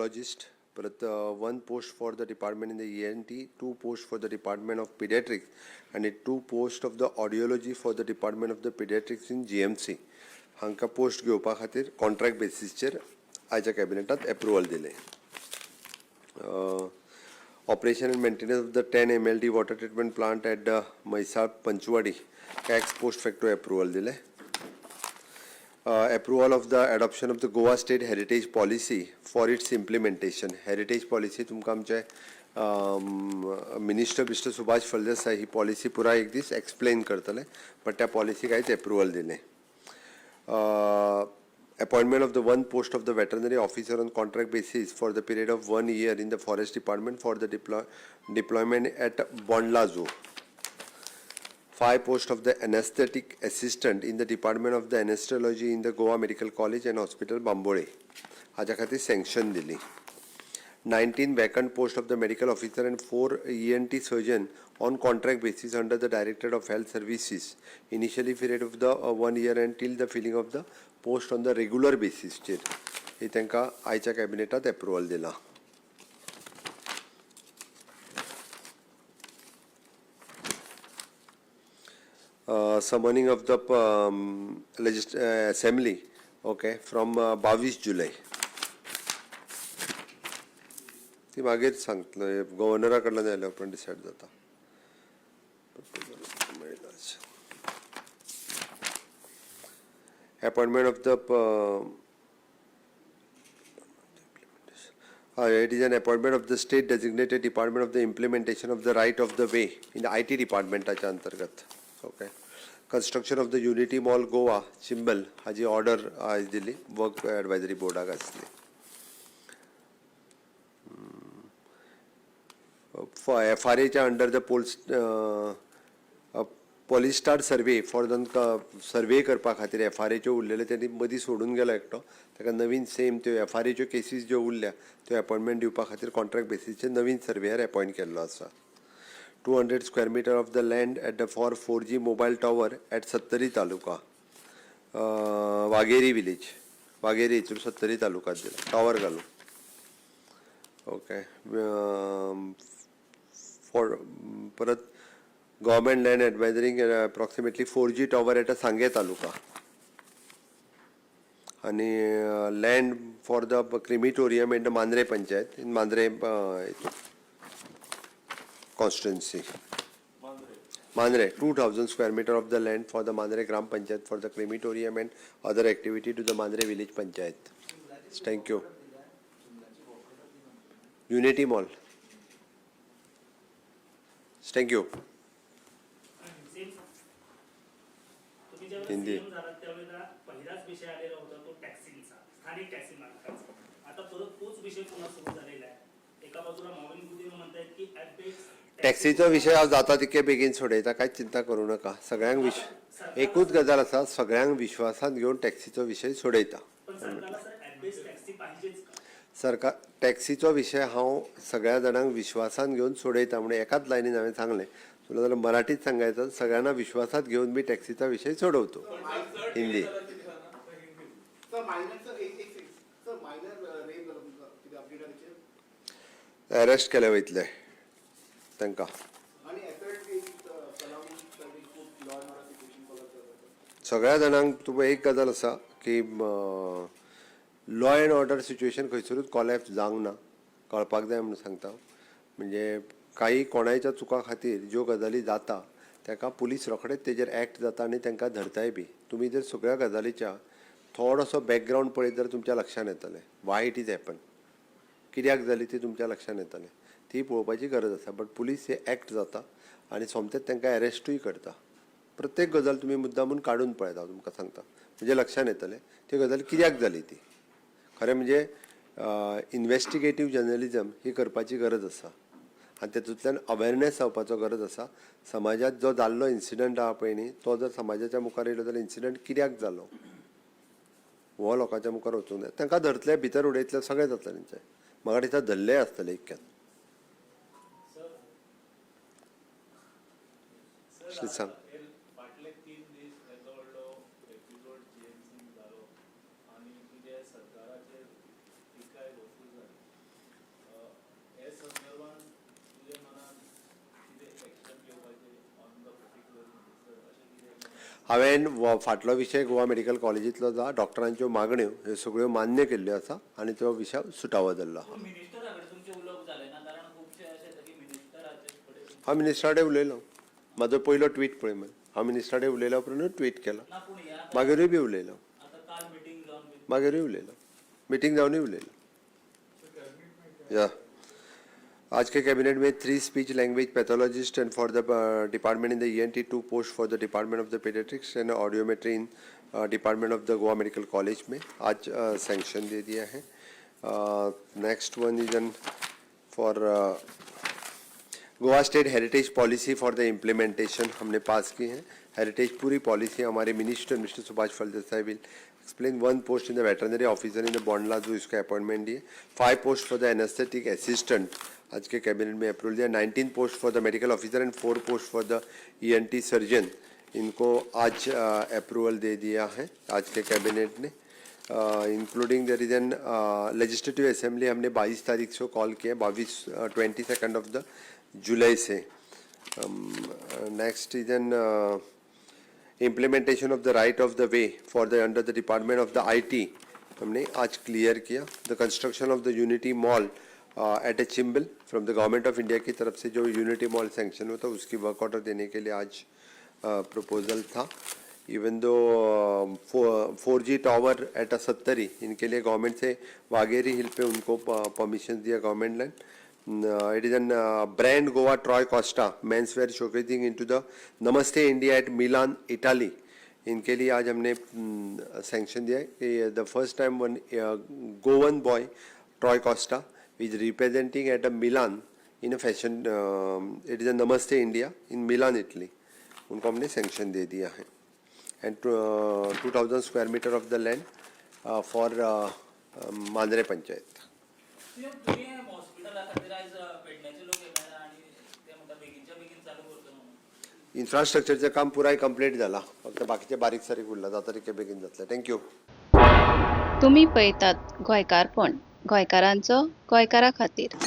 Pathologist, परत 1 post for the department in the ENT, 2 post for the department of paediatrics आनी 2 post of the audiology for the department of the paediatrics in GMC हांकां post घेवपा खातीर contract बेसीसचेर आयच्या कॅबिनेटांत approval दिलें. Operation and maintenance of the 10 MLD water treatment plant at the Mhaisal Panchwadi ex post facto approval दिलें. Approval of the adoption of the Goa State Heritage Policy for its implementation. Heritage policy तुमकां आमचे minister mister Subhash Phaldesai ही policy पुराय एक दीस explain करतले, but त्या पॉलिसीक आयज approval दिलें. Appointment of the 1 post of the veterinary officer on contract basis for the period of 1 year in the forest department for the deployment at Bondla Zoo. 5 posts of the anesthetic assistant in the department of the anesthesiology in the Goa Medical College and Hospital Bambolim हाज्या खातीर sanction दिली. 19 vacant post of the medical officer and 4 ENT surgeon on contract basis under the Directorate of Health Services initially period of the 1 year and till the filling of the post on the regular basis चेर ही तांकां आयच्या कॅबिनेटांत approval दिलां. Summoning of the assembly, okay, from 22 जुलय. ती मागीर सांगतलो, गव्हर्नरा कडल्यान आयल्या उपरांत डिसायड जाता. Appointment of the it is an appointment of the state designated department of the implementation of the right of the way in the IT डिपार्टमेंटाच्या अंतर्गत. Okay, construction of the Unity Mall Goa Chimbel हाजी order आयज दिली, work advisory बोर्डाक आसली. एफआरएच्या under the polestar survey for the survey करपा खातीर एफआरएच्यो उरलेले तेणी मदीं सोडून गेलो एकटो, ताका नवीन सेम त्यो एफआरएच्यो केसीस ज्यो उरल्या त्यो अपॉयंटमेंट दिवपा खातीर कॉन्ट्रॅक्ट बेसीसचेर नवीन सर्वेयर अपॉयंट केल्लो आसा. 200 square meter of the land at the for 4G mobile tower at Sattari taluka, Wagheri village, Wagheri हितून सत्तरी तालुक्यात दिला टॉवर घालून. ओके, फॉर परत government land advising approximately 4G tower at Sanguem taluka आनी land for the crematorium in the Mandrem panchayat in Mandrem constituency. Mandre, 2000 square meter of the land for the Mandre Gram Panchayat for the crematorium and other activity to the Mandre Village Panchayat. Thank you. Unity Mall. Thank you. Hindi. पहिलाच विषय आलेला होता तो टॅक्सींचा, स्थानिक taxi मालकांचा. आता परत तोच विषय पुन्हा सुरू झालेला आहे. एका बाजूला मॉविन गुदिन्हो म्हणतायत की टॅक्सीचो विशय हांव जाता तितके बेगीन सोडयता, कांयच चिंता करूं नाका. सगळ्यांक एकूच गजाल आसा, सगळ्यांक विश्वासांत घेवन टॅक्सीचो विशय सोडयता. सरकार टॅक्सीचो विशय हांव सगळ्या जाणांक विश्वासांत घेवन सोडयता म्हणून एकाच लायनीन हांवें सांगलें. तुला जाल्यार मराठीत सांगायचं, सगळ्यांना विश्वासात घेवन मी टॅक्सीचा विषय सोडवतो. हिंदी. अरेस्ट केले वयतले तांकां. सगळ्या जाणांक तुका एक गजाल आसा की लॉ एंड ऑर्डर सिच्युएशन खंयसरूच कॉलॅप्स जावंक ना, कळपाक जाय म्हणून सांगता. म्हणजे काही कोणायच्या चुका खातीर ज्यो गजाली जाता ताका पुलीस रोखडेच तेजेर एक्ट जाता आनी तांकां धरताय बी. तुमी जर सगळ्या गजालीच्या थोडोसो बॅकग्रावंड पळयत जाल्यार तुमच्या लक्षांत येतलें वाय it is happen, कित्याक जाली ती तुमच्या लक्षांत येतलें. ती पळोवपाची गरज आसा. बट पुलीस हे एक्ट जाता आनी सोमतेच तांकां एरेस्टूय करता. प्रत्येक गजाल तुमी मुद्दामून काडून पळयता, हांव तुमकां सांगता, म्हणजे लक्षांत येतलें ती गजाल कित्याक जाली ती. खरें म्हणजे इन्वेस्टिगेटीव जर्नलिजम ही करपाची गरज आसा आनी तेतूंतल्यान अवेरनेस जावपाचो गरज आसा. समाजांत जो जाल्लो इन्सिडंट आहा पळय न्ही, तो जर समाजाच्या मुखार येयलो जाल्यार इन्सिडंट कित्याक जालो हो लोकांच्या मुखार वचूंक जाय. तांकां धरतले, भितर उडयतले, सगळें जातलें तेंचें. म्हाका दिसता धरलेय आसतले इतक्यान. सांग. फाटले 3 दीस येदो व्हडलो एपिसोड जीएमसीन जालो आनी तुजे सरकाराचेर टिकाय भरपूर जाली. हांवें फाटलो विशय गोवा मेडिकल कॉलेजींतलो जा डॉक्टरांच्यो मागण्यो ह्यो सगळ्यो मान्य केल्ल्यो आसा आनी तो विशय सुटावो जाल्लो आहा. पूण मिनिस्टरा कडेन तुमचें उलोवप जालें ना, कारण खुबशे अशें येता की मिनिस्टराचे कडेन हांव मिनिस्टरा कडेन उलयलो. म्हाजो पयलो ट्वीट पळय मरे. हांव मिनिस्टरा कडेन उलयल्या उपरांतूच ट्वीट केला. ना, पूण हे आतां मागीरूय बी उलयलो. आतां काल मिटींग जावन बी मागीरूय उलयलो, मिटींग जावनूय उलयलो. या आज के कैबिनेट में 3 speech language pathologist and for the department in the ENT, 2 post for the department of the paediatrics and audiometry in department of the Goa medical college में आज सैंक्शन दे दिया है. Next one is an for Goa state heritage policy for the implementation हमने pass की है. Heritage पूरी policy हमारे minister mister Subhash Phaldesai will explain. 1 post in the veterinary officer in the Bondla जो इसका appointment दिए. 5 post for the anaesthetic assistant आज K cabinet में approval दिया. 19 post for the medical officer and 4 post for the ENT surgeon, इनको आज approval दे दिया है आज के कैबिनेट ने. Including there is an legislative assembly हमने 22 तारीख से कॉल किया, 22 ऑफ the जुलाई से. Next is an implementation of the right of the way for the under the department of the IT हमने आज क्लियर किया. The construction of the unity mall at a Chimbel from the government of India की तरफ से जो unity mall sanction हुआ था उसकी work order देने के लिए आज प्रपोजल था. Even though 4G tower at a Sattari, इनके लिए गवर्नमेंट से वागेरी हिल पे उनको परमिशन दिया government land. It is an brand Goa Troy Costa men's wear showcasing into the Namaste India at Milan Italy, इनके लिए आज हमने sanction दिया है कि the first time one Goan boy Troy Costa is representing at a Milan in a fashion, it is a Namaste India in Milan Italy, उनको हमने sanction दे दिया है. And 2000 square metre of the land for Mandrem panchayat. तुमी हॉस्पिटला खातीर आयज पेडण्याचे लोक येयले आनी ते म्हणटा बेगीनच्या बेगीन चालू करतलो म्हणून. इन्फ्रास्ट्रक्चरचें काम पुराय कंप्लीट जाला, फक्त बाकीचें बारीक सारीक उरलां, जाता तितकें बेगीन जातलें. Thank you. तुमी पळयतात गोंयकारपण, गोंयकारांचो गोंयकारा खातीर.